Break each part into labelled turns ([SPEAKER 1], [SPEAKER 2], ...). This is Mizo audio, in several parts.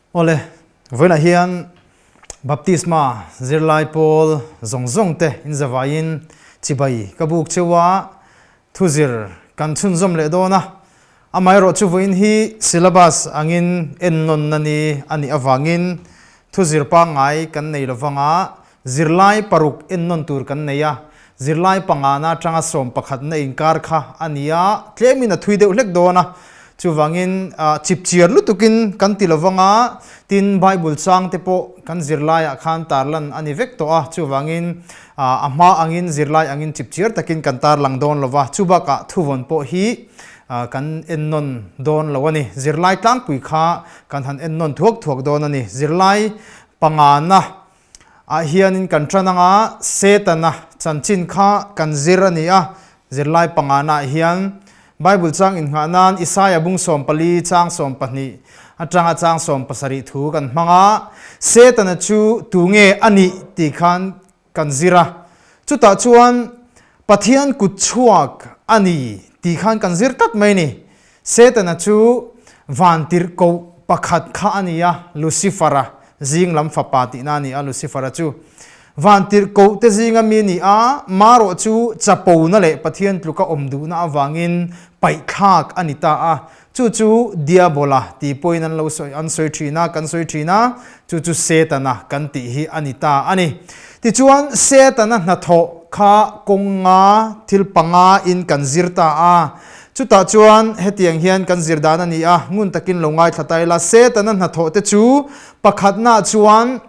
[SPEAKER 1] Awle, vawiinah hian Baptisma zirlai pawl zawng zawng te inzavaiin chibai ka buk cheu a, thuzir kan chhunzawm leh dawn a. Amaherawh chu vawiin hi syllabus angin ennawnna ni a nih avangin thuzir pangngai kan nei lovanga Zirlai paruk ennawn tur kan nei a, zirlai pangana atanga sawmpakhatna inkar kha a ni a, tlemin a thui deuh hlek dawn a, chuvangin chipchiar lutukin kan ti lovang a, tin Bible chang te pawh kan zirlaiah khan tarlan a ni vek tawh a, chuvangin a hma angin zirlai angin chipchiar takin kan tarlang dawn lo va, chubakah thuvawn pawh hi kan ennawn dawn lo a ni. Zirlai tlangpui kha kan han ennawn thuak thuak dawn a ni. Zirlai pangana Ah hianin kan ṭan anga Setana chanchin kha kan zir a ni a, zirlai pangana ah hian Bible chang innghah nan Isaia bung 14 chang 12 aṭanga chang 17 thu kan hmang a, Setana chu tunge a nih tih khan kan zir a, chutah chuan Pathian kut chhuak a ni tih khan kan zir tlat mai a ni. Setana chu vantirhkoh pakhat kha a ni a, Lucifer-a zing lam fapa tihna a ni a, Lucifer-a chu vantirhkoh te zinga mi a ni a, marawh chu chapona leh Pathian tluka awm duhna avangin paihthlak a ni ta a, chu chu Diabola tih pawhin an lo sawi an sawi thin a, kan sawi thin a, chu chu Setana kan tih hi a ni ta a ni. Tichuan Setana hnathawh kha kawng nga thil panga in kan zir ta a, Chutah chuan hetiang hian kan zir dan a ni a, ngun takin lo ngaithla ta ila, Setana hnathawh te chu pakhatnaah chuan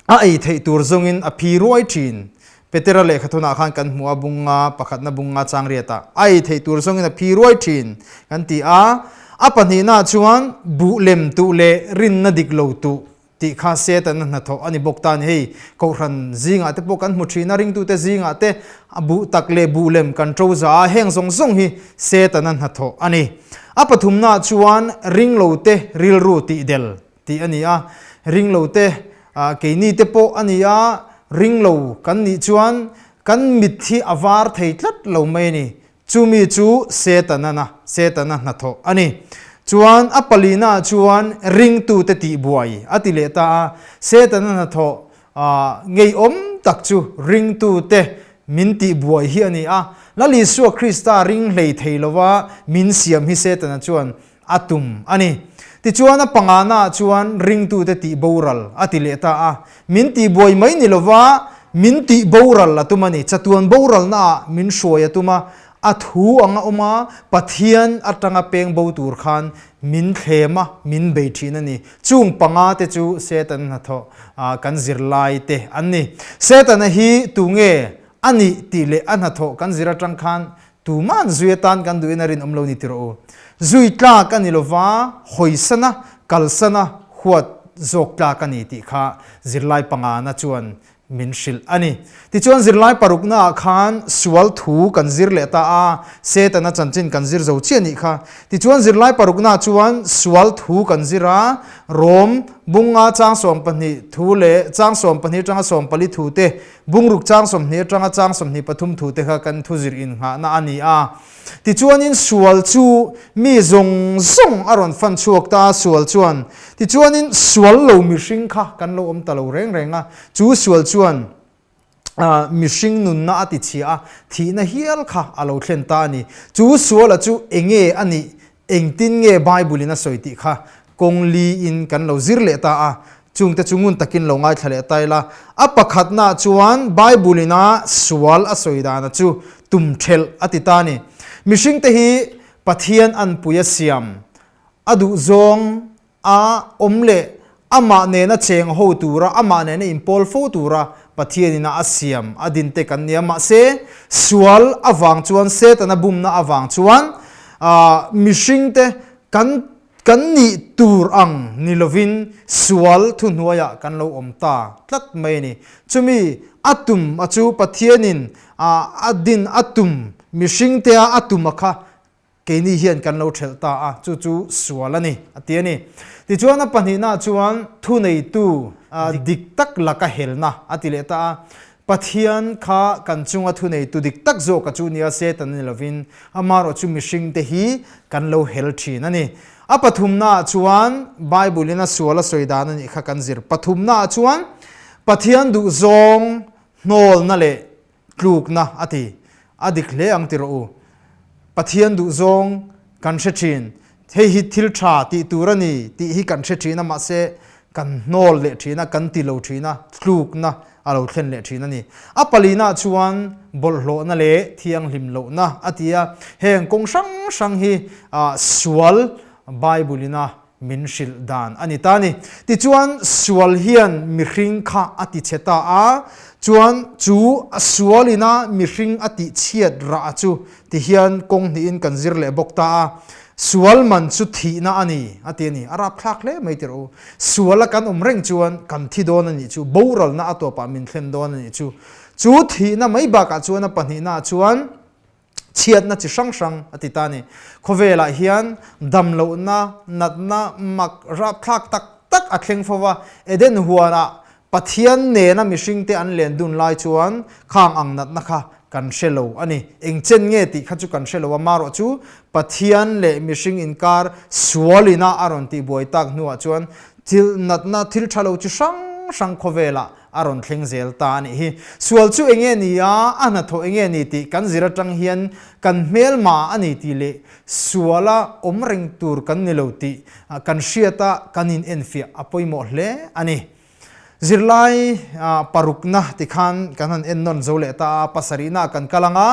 [SPEAKER 1] a ei theih tur zawngin a phi ruai thin. Petera lehkhathunah khan kan hmu a, bunga pakhatna bunga chang riatah a ei theih tur zawngin a phi ruai thin kan ti a. A pahnihnaah chuan buh lem tuh leh rinna dik lo tuh tih kha Setana hnathawh a ni bawk ta a ni. Hei Kohhran zingah te pawh kan hmu thin a, ringtute zingah te a buh tak leh buh lem kan to za a, heng zawng zawng hi Setana hnathawh a ni. A pathumnaah chuan ringlote rilru tih del tih a ni a, ringlote keini te pawh a ni a, ringlo kan nih chuan kan mit hi a var thei tlat lo mai a ni. Chumi chu Setana Setana hnathawh a ni. Chuan a palina chuan ringtute tihbuai a ti leh ta a. Setana hnathawh ngeiawm tak chu ringtute min tihbuai hi a ni a. Lal Isua Krista ring hlei thei lova min siam hi Setana chuan a tum a ni. Tichuan a pangana chuan ringtute tihboral a ti leh ta a. Min tihbuai mai ni lova min tihboral a tum a ni. Chatuan boralnaah min hruai a tum a, a thu anga awm a, Pathian atanga peng bo tur khan min thlem a, min bei thin a ni. Chung panga te chu Setana hnathawh kan zirlai te an ni. Setana hi tunge a nih tih leh a hnathawh kan zir atang khan Tuma'n zui atan kan duhin a rinawm lo ni ti rawh u. Zui tlak a ni lova, hawisana, kalsana, huat zawk tlak a ni tih kha zirlai pangana chuan min hrilh a ni. Tichuan zirlai paruknaah khan sual thu kan zir leh ta a, Setana chanchin kan zir zo chiah nih kha. Tichuan zirlai paruknaah chuan sual thu kan zir a, Rom bunga chang 12 thu leh chang 12 atanga 14 thu te Bungruk chang 20 atanga chang 23 thu te kha kan thuzir innghahna a ni a. Tichuanin sual chu mi zawng zawng a rawn fan chhuak ta a, sual chuan tichuanin sual lo mihring kha kan lo awm ta lo reng reng a, chu sual chuan mihring nunna a ti chhia a, thihna hial kha a lo thlen ta a ni. Chu suala chu enge a nih, engtin nge Bible in a sawi tih kha kawng li in kan lo zir leh ta a, Chungte chu ngun takin lo ngaithla leh ta ila. A pakhatnaah chuan Bible ina sual a sawi dana chu tum thelh a ti ta a ni. Mihringte hi Pathian anpui a siam, a duhzawng a awm leh amah nena cheng ho tura, amah nena inpawl fo tura Pathian ina a siam a dinte kan ni a. Mahse, sual avang chuan, Setana bumna avang chuan mihringte kan Kan nih tur ang ni lovin sual thuhnuaiah kan lo awm ta tlat mai a ni. Chumi a tum a chu Pathianin a din a tum, mihringtea a tum a kha keini hian kan lo thelh ta a, chu chu sual a ni a ti a ni. Tichuan a pahnihnaah chuan thuneitu dik tak laka helna a ti leh ta a. Pathian kha kan chunga thuneitu dik tak zawk a chu nia Satan a ni lovin amaherawh chu mihringte hi kan lo hel thin a ni. A pathumnaah chuan Bible-in a sual a sawi dan a nih kha kan zir. Pathumnaah chuan Pathian duhzawng hnawlna leh tlukna a ti. A dik hle ang ti rawh u. Pathian duhzawng kan hre thin. Hei hi thil tha tih tur a ni tih hi kan hre thin a, mahse kan hnawl leh thin a, kan ti lo thin a, tlukna a lo thlen leh thin a ni. A palinah chuan bawlhhlawhna leh thianghlim lohna a ti a, heng kawng hrang hrang hi sual Bible-in a min hrilh dan a ni ta a ni. Tichuan, sual hian mihring kha a ti chhe ta a, chuan chu a sualina mihring a tih chhiat rah chu ti hian kawng hnihin kan zir leh bawk ta a. Sual man chu thihna a ni, a ti a ni. A rapthlak hle mai tirh u. Suala kan awm reng chuan kan thi dawn a nih chu, boralna a tawpah min thlen dawn a nih chu. Chu thihna mai bakah chuan a pahnihnaah chuan, chhiatna chi hrang hrang a ti ta a ni. Khawvelah hian damlohna, natna, mak, rapthlak tak tak a thleng fo va, Eden huanah Pathian nena mihringte an len dun lai chuan khang ang natna kha kan hre lo a ni. Eng chen nge tih kha chu kan hre lo a, marawh chu Pathian leh mihring inkar sualina a rawn tihbuai tak hnuah chuan thil natna thil tha lo chi hrang hrang khawvelah a rawn thleng zel ta a nih hi. Sual chu eng nge ni a, a hnathawh eng nge ni tih kan zir atang hian kan hmelma a ni tih leh suala awm reng tur kan ni lo tih kan hriat a, kan in enfiah a pawimawh hle a ni. Zirlai parukna tikhan kan han ennawn zo leh ta a, pasarihna kan kal ang a,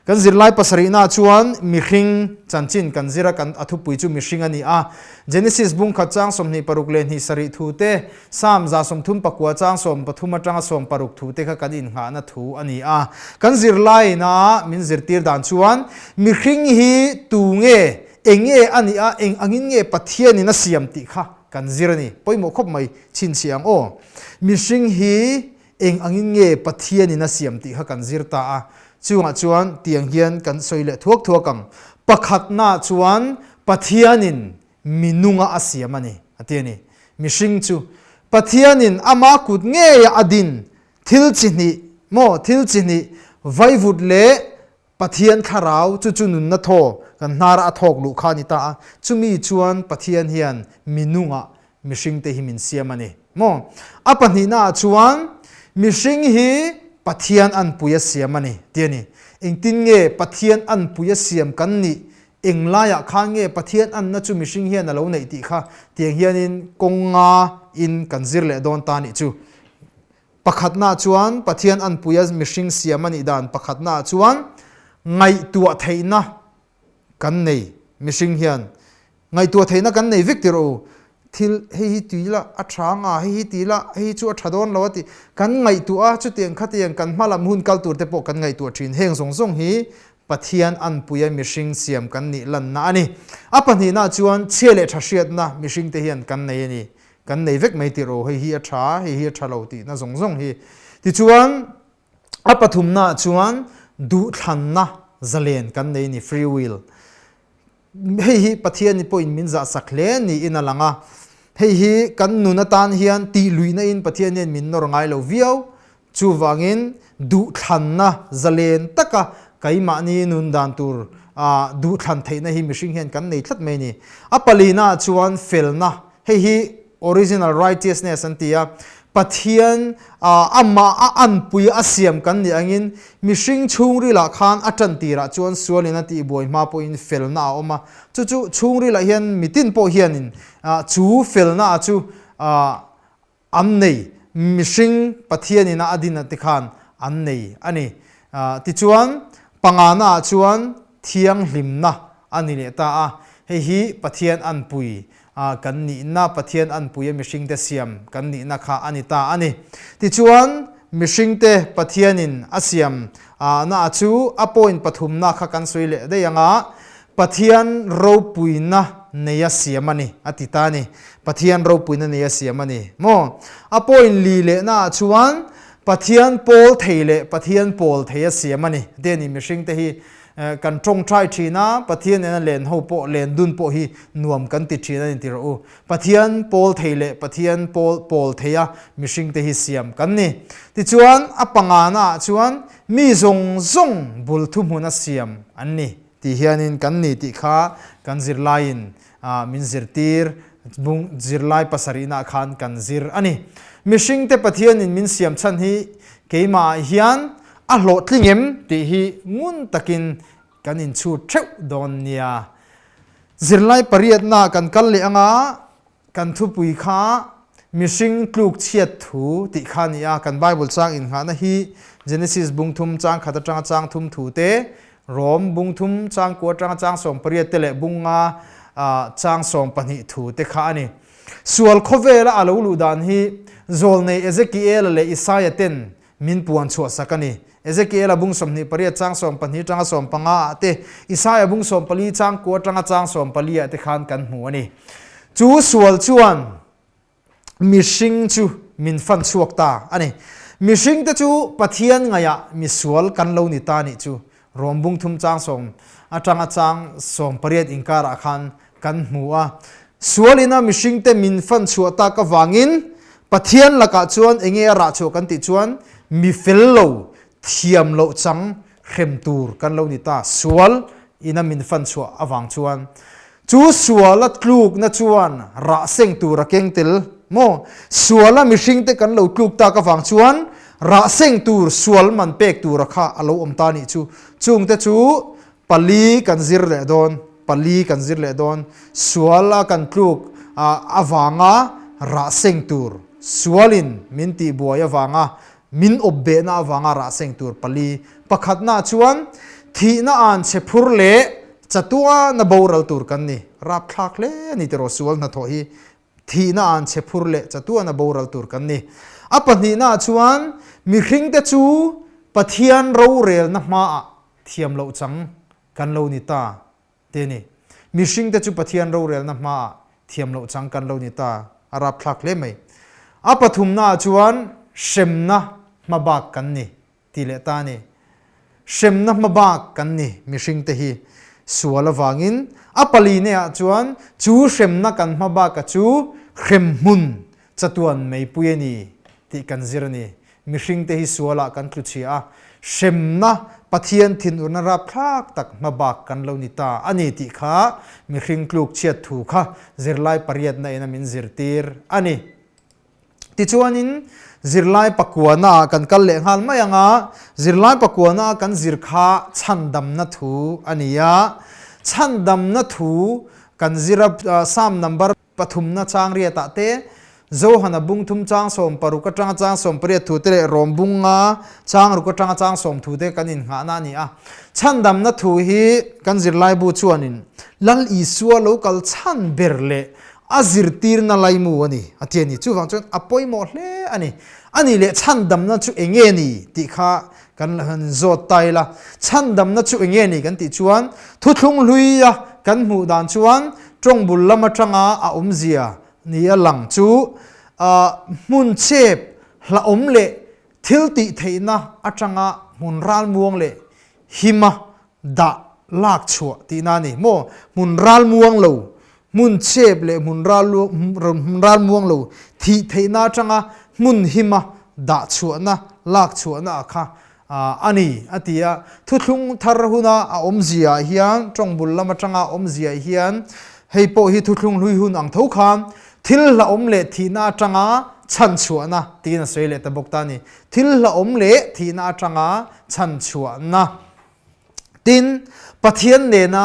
[SPEAKER 1] kan zirlai pasarihna chuan mihring chanchin kan zir a, kan a thupui chu mihring a ni a. Genesis bungkhat chang 26 leh hnih sarih thu te, Psalm 34 chang 13 atanga 16 thu te kha kan innghahna thu a ni a. Kan zirlaina min zirtir dan chuan mihring hi tu nge, eng nge a nih a, eng angin nge Pathianin a siam tih kha kan zir a ni. Pawimawh khawp mai chhinchhiah ang aw. Mihring hi eng angin nge Pathianin a siam tih kha kan zir ta a. Chungah chuan tiang hian kan sawi leh thuak thuak ang. Pakhatnaah chuan Pathianin Mi nunga a siam a ni, a ti a ni. Mihring chu Pathianin ama kut ngeia a din thil chi hnih maw, thil chi hnih, vaivut leh Pathian thlarau, chu chu nunna thaw kan hnara a thawk luh kha a ni ta a. Chumi chuan Pathian hian mi nunga mihringte hi min siam a ni maw. A pahnihnaah chuan mihring hi Pathian anpui a siam a ni, ti a ni. Engtin nge Pathian anpui a siam kan nih Eng laiah khan nge Pathian anna chu mihring hian a lo neih tih kha tiang hianin kawng nga in kan zir leh dawn ta nih chu. Pakhatnaah chuan Pathian anpuia mihring siam a nih dan pakhatnaah chuan ngaihtuah theihna kan nei mihring hian ngaihtuah theihna kan nei vek tirh u. Thil hei hi tui la a tha anga hei hi ti la hei hi chu a tha dawn lo a ti kan ngaihtuah a chutiang khatiang kan hma lam hun kal tur te pawh kan ngaihtuah thin heng zawng zawng hi Pathian anpuia mihring siam kan nih lanna a ni. A pahnihna chuan chhia leh tha hriatna mihringte hian kan nei a ni. Kan nei vek mai tirh aw, hei hi a tha, hei hi a tha lo tihna zawng zawng hi. Tichuan, a pathumnaah chuan duhthlanna zalen kan nei a ni, free will. Hei hi Pathian pawhin min zahsak hle niin a lang a. Hei hi kan nun atan hian tihluihna in Pathian hian min nawr ngai lo viau. Chuvangin duhthlanna zalen taka keimahni nun dan tur duhthlan theihna hi mihring hian kan nei tlat mai a ni. A palina chuan felna, hei hi original righteousness an ti a, Pathian amah a anpui a siam kan nih angin mihring chhungrilah khan a tan tirah chuan sualin a tihbuai hma pawhin felna a awm a, chu chu chhungrilah hian mitin pawh hianin chu felna chu An nei, mihring Pathianin a din te khan an nei a ni. Tichuan, pangana ah chuan thianghlimna a ni leh ta a, hei hi Pathian anpui kan nihna, Pathian anpuia mihringte siam kan nihna kha a ni ta a ni. Tichuan, mihringte Pathianin a siam na chu a point pathumna kha kan sawi leh daih ang a, Pathian ropuina neia siam a ni, a ti ta a ni. Pathian ropuina neia siam a ni maw? A point li lehnaah chuan Pathian pawl thei leh Pathian pawl thei a siam a ni te a ni. Mihringte hi kan tawngtai thin a, Pathian nena len ho pawh, len dun pawh hi nuam kan ti thin a ni ti rawh u. Pathian pawl thei leh Pathian pawl pawl theia mihringte hi siam kan ni. Tichuan a panganaah chuan mi zawng zawng bul thuhmuna siam an ni. Tih hianin kan ni tih kha kan zirlaiin min zirtir bung zirlai pasarihnaah khan kan zir a ni. Mihringte Pathianin min siam chhan hi keimahah hian a hlawhtling em tih hi ngun takin kan inchhut theuh dawn nia. Zirlai pariatnaah kan kal leh anga Kan thupui kha mihring tluk chhiat thu tih kha a ni a, kan Bible chang innghahna hi Genesis bung thum chang khat atanga chang thum thu te, Rom bung thum chang kua atanga chang 18 te leh bung nga chang 12 thu te kha a ni. Sual khawvela a lo luh dan hi Zawlnei Ezekiela leh Isaia ten Min puan chhuah sak a ni. Ezekiela bung 28 chang 12 atanga 15 ah te, Isaia bung 14 chang kua atanga chang 14 ah te khan kan hmu a ni. Chu sual chuan mihring chu min fan chhuak ta a ni. Mihring te chu Pathian ngaihah misual kan lo ni ta nih chu Rom bung thum chang sawm atanga chang 18 inkarah khan kan hmu a. Sual ina mihringte min fan chhuah tak avangin Pathian lakah chuan enge a rah chhuah kan tih chuan mi fel lo, thiam loh chang hrem tur kan lo ni ta. Sual ina min fan chhuah avang chuan chu suala tlukna chuan rah seng tur a keng tel maw? Suala mihringte kan lo tluk tak avang chuan rah seng tur sual man pek tura kha a lo awm ta nih chu. Chungte chu Pali kan zir leh dawn, pali kan zir leh dawn. Sual a kan tluk avanga rah seng tur, sualin min tihbuai avanga, min awp behna avanga rah seng tur pali. Pakhatna chuan thihna an chhe phur leh chatuana boral tur kan ni. Rapthlak hle a ni tiraw sual hnathawh hi. Thihna an chhe phur leh chatuana boral tur kan ni. A pahnihna chuan mihringte chu Pathian rorelna hmaah thiam loh chang kan lo ni ta te ni. Mihringte chu Pathian rorelna hmaah thiam loh chang kan lo ni ta a rapthlak hle mai. A pathumnaah chuan hremna hmabak kan ni ti leh ta a ni. Hremna hmabak kan ni mihringte hi sual avangin a palineah chuan chu hremna kan hmabaka chu hremhmun Chatuan meipui a ni tih kan zir a ni. Mihringte hi sualah kan tlu chhia a, hremna Pathian thinurna rapthlak tak hmabak kan lo ni ta a ni tih kha mihring tluk chhiat thu kha zirlai pariatna in a min zirtir a ni. Tichuanin zirlai pakuana ah kan kal leh nghal mai ang a, zirlai pakuana a kan zir kha chhandamna thu a ni a, chhandamna thu kan zir a, Psalm number Pathumna chang riatah te, Johana bung thum chang 16 atanga chang 18 thu te leh Rom bung nga chang ruk atanga chang sawm thu te kan innghahna a ni a. Chhandamna thu hi kan zirlaibu chuanin Lal Isua lo kal chhan ber leh a zirtirna laimu a ni a ti a ni. Chuvang chuan a pawimawh hle a ni. A nih leh chhandamna chu eng nge ni tih kha Kan la han zawt ta ila, chhandamna chu eng nge ni kan tih chuan thuthlung hluia kan hmuh dan chuan tawng bul lam atanga a awmzia nia lang chu hmun chep hlauhawm leh thil tih theihna atanga hmun ralmuang leh hima dah lak chhuah tihna a ni maw? Hmun ralmuang lo Hmun chep leh hmun ralmuang lo thih theihna atanga hmun hima dah chhuahna, lak chhuahna a kha a ni, a ti a. Thuthlung thar huna a awmzia ah hian, tawng bul lam atanga a awmzia ah hian, hei pawh hi thuthlung hlui hun ang tho khan thil hlauhawm leh thihna atanga chhan chhuahna tiin a sawi leh ta bawk ta a ni. Thil hlauhawm leh thihna atanga chhan chhuahna. Tin, Pathian nena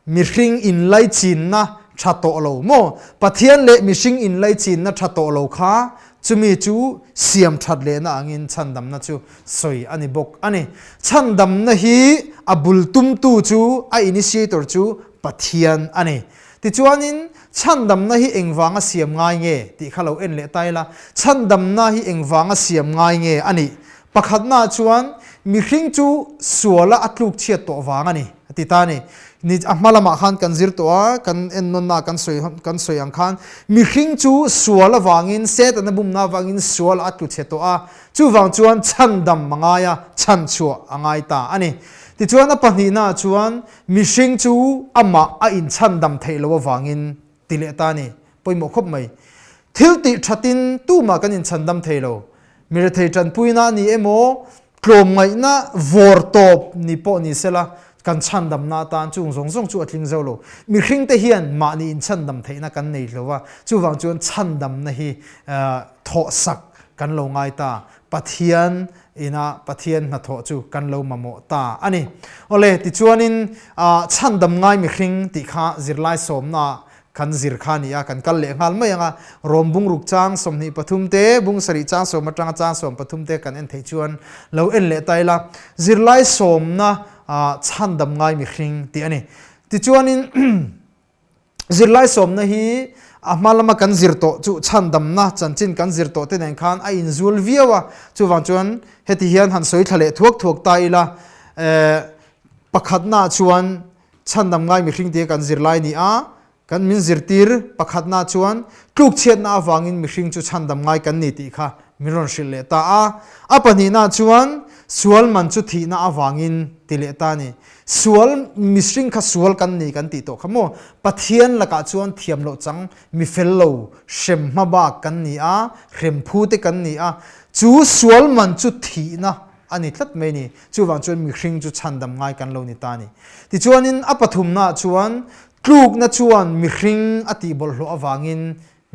[SPEAKER 1] mihring inlaichinna tha tawh lo maw? Pathian leh mihring inlaichinna tha tawh lo kha chumi chu siam that lehna angin chhandamna chu sawi a ni bawk a ni. Chhandamna hi a bul tumtu chu, a initiator chu Pathian a ni. Tichuanin, chhandamna hi engvanga siam ngai nge tih kha lo en leh ta ila, chhandamna hi engvanga siam ngai nge a nih? Pakhatnaah chuan mihring chu suala a tluk chhiat tawh vang a ni, a ti ta a ni. Ni, a hma lamah khan kan zir tawh a, kan ennawnna kan sawi kan sawi ang khan mihring chu sual avangin, Setana bumna avangin sual a tlu chhe tawh a, chuvang chuan chhandam a ngai a, chhanchhuah a ngai ta a ni. Tichuan a pahnihnaah chuan mihring chu amah a inchhandam theih loh avangin ti leh ta a ni. Pawimawh khawp mai. Thil tih thatin tumah kan inchhandam thei lo. Mi rethei tanpuina a ni emaw, tlawmngaihna vawr tawp ni pawh ni sela, Kan chhandamna atan chung zawng zawng chu a tling zo lo. Mihringte hian mahni inchhandam theihna kan nei hlo a, chuvang chuan chhandamna hi thawhsak kan lo ngai ta. Pathian ina Pathian hnathawh chu kan lo mamawh ta a ni. Awle, tichuanin chhandam ngai mihring tih kha zirlai sawmna kan zir kha a ni a, kan kal leh nghal mai ang a. Rawm bungruk chang 23 te, bung sarih chang sawm atanga chang 13 te kan en theih chuan lo en leh ta ila. Zirlai sawmna chhandam ngai mihring tih a ni. Tichuanin zirlai sawmna hi a hma lama kan zir tawh chu chhandamna chanchin kan zir tawh te nen khan a inzul viau a. Chuvang chuan heti hian han sawi thla leh thuak thuak ta ila. Pakhatnaah chuan Chhandam ngai mihring tia kan zirlai ni a, kan min zirtir pakhatna chuan tlukchhiatna avangin mihring chu chhandam ngai kan ni tih kha min rawn hrilh leh ta a. A pahnihna chuan sual man chu thihna avangin ti leh ta a ni. Sual, mihring kha sual kan ni kan tih tawh kha maw? Pathian lakah chuan thiam loh chang mi fel lo, hrem hma bak kan ni a, hrem phu te kan ni a. Chu sual man chu thihna a ni tlat mai ni. Chuvang chuan mihring chu chhandam ngai kan lo ni ta a ni. Tichuanin a pathumnaah chuan tlukna chuan mihring a tih bawlhhlawh avangin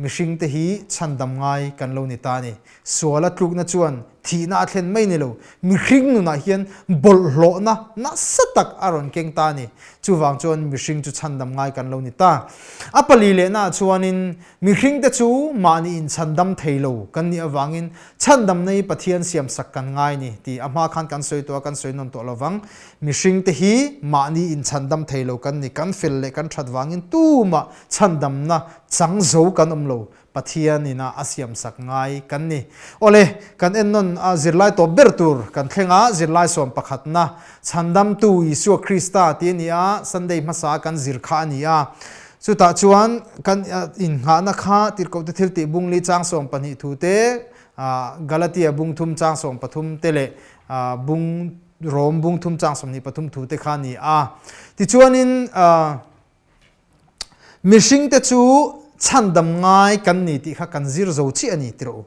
[SPEAKER 1] mihringte hi chhandam ngai kan lo ni ta a ni. Suala tlukna chuan thihna a thlen mai ni lo, mihring nunah hian bawlhhlawhna nasa tak a rawn keng ta a ni. Chuvang chuan mihring chu chhandam ngai kan lo ni ta. A pali lehnaah chuanin Mihringte chu mahni inchhandam thei lo kan nih avangin chhandamna hi Pathian siamsak kan ngai ni tih a hma khan kan sawi tawh a, kan sawi nawn tawh lovang. Mihringte hi mahni inchhandam thei lo kan ni, kan fel leh kan that vangin tumah chhandamna chang zo kan awm lo, Pathian ina a siamsak ngai kan ni. Awle, kan en nawn a zirlai tawp ber tur kan thleng a, zirlai sawm pakhatna Chhandamtu Isua Krista tih a ni a, Sunday hmasa kan zir kha a ni a. Chutah chuan kan innghahna kha Tirhkohte thiltih bung li chang 12 thu te, Galatia bung thum chang 13 te leh bung Rom bung thum chang 23 thu te kha a ni a. Tichuanin mihringte chu chhandam ngai kan ni tih kha kan zir zo chiah a ni tirh u.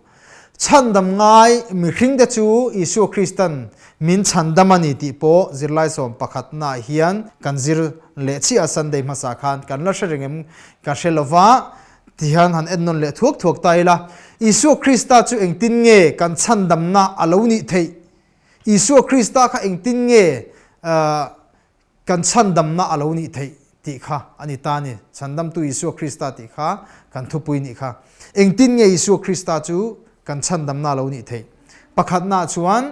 [SPEAKER 1] Chhandam ngai mihringte chu Isua Kristan min chhandam a ni tih pawh zirlai sawm pakhatnaah hian kan zir leh chiah a, Sunday hmasa khan kan la hre reng em ka hre lo va, tihian han en nawn leh thuak thuak ta ila. Isua Krista chu engtin nge kan chhandamna a lo nih theih? Isua Krista kha engtin nge Kan chhandamna a lo nih theih tih kha a ni ta a ni. Chhandamtu Isua Krista tih kha kan thupui nih kha. Engtin nge Isua Krista chu kan chhandamna a lo nih theih? Pakhatnaah chuan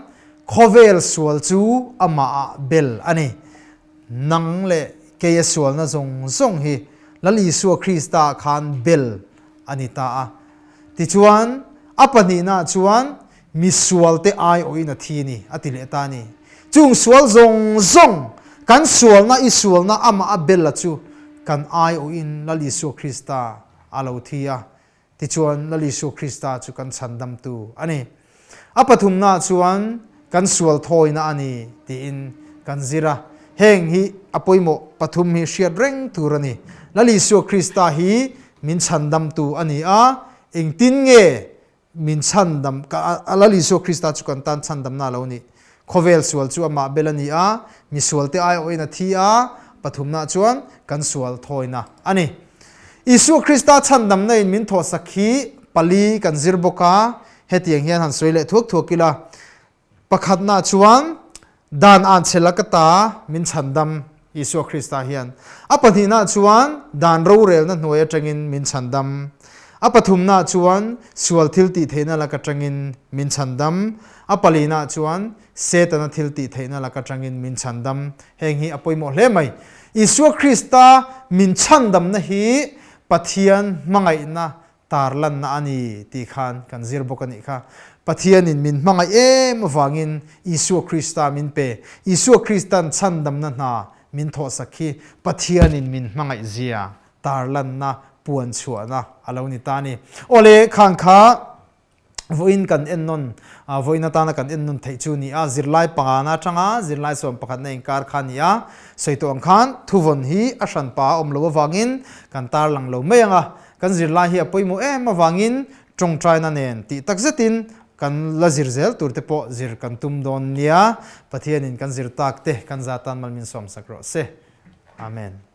[SPEAKER 1] khawvel sual chu amahah bel a ni. Nang leh keia sualna zawng zawng hi Lal Isua Krista khan bel a ni ta a. Tichuan, a pahnihnaah chuan Mi sualte aiawhin a thi a ni, a ti leh ta a ni. Chung sual zawng zawng, kan sualna i sualna amah a bel a chu kan aiawhin Lal Isua Krista a lo thi a, tichuan Lal Isua Krista chu kan chhandamtu a ni. A pathumnaah chuan kan sual thawina a ni tiin kan zir a, heng hi a pawimawh pathum hi hriat reng tur a ni. Lal Isua Krista hi min chhandamtu a ni a, engtin nge Min chhandam, ka Lal Isua Krista chu kan tan chhandamna a lo ni. Khawvel sual chu amah bel a ni a, mi sualte aiawhin a thi a, pathumna chuan kan sual thawina a ni. Isua Krista chhandamna in min thawhsak hi pali kan zir bawk a, hetiang hian han sawi leh thuak thuak ila. Pakhatna chuan dan an chhe laka ta min chhandam Isua Krista hian. A pahnihna chuan dan rorelna hnuai atangin min chhandam. A pathumna chuan sual thil tih theihna laka tangin min chhandam. A palina chuan Setana thil tih theihna laka tangin min chhandam. Heng hi a pawimawh hle mai. Isua Krista min chhandamna hi Pathian hmangaihna tarlanna a ni tih khan kan zir bawk a nih kha. Pathianin min hmangaih em avangin Isua Krista min pe. Isua Kristan chhandamna hna min thawhsak hi Pathianin min hmangaih zia tarlanna puan chhuahna a lo ni ta a ni. Awle, khang kha vawiin kan ennawn, vawiin atana kan ennawn theih chu ni a, zirlai pangana atanga zirlai sawm pakhatna inkar kha a ni a. Sawi tawh ang khan thuvawn hi a hranpa a awm lo avangin kan tarlang lo mai ang a. Kan zirlai hi a pawimawh em avangin tawngtaina nen tih tak zetin kan la zir zel tur te pawh zir kan tum dawn nia. Pathianin kan zir tak te kan za tan mal min sawmsak rawh se. Amen.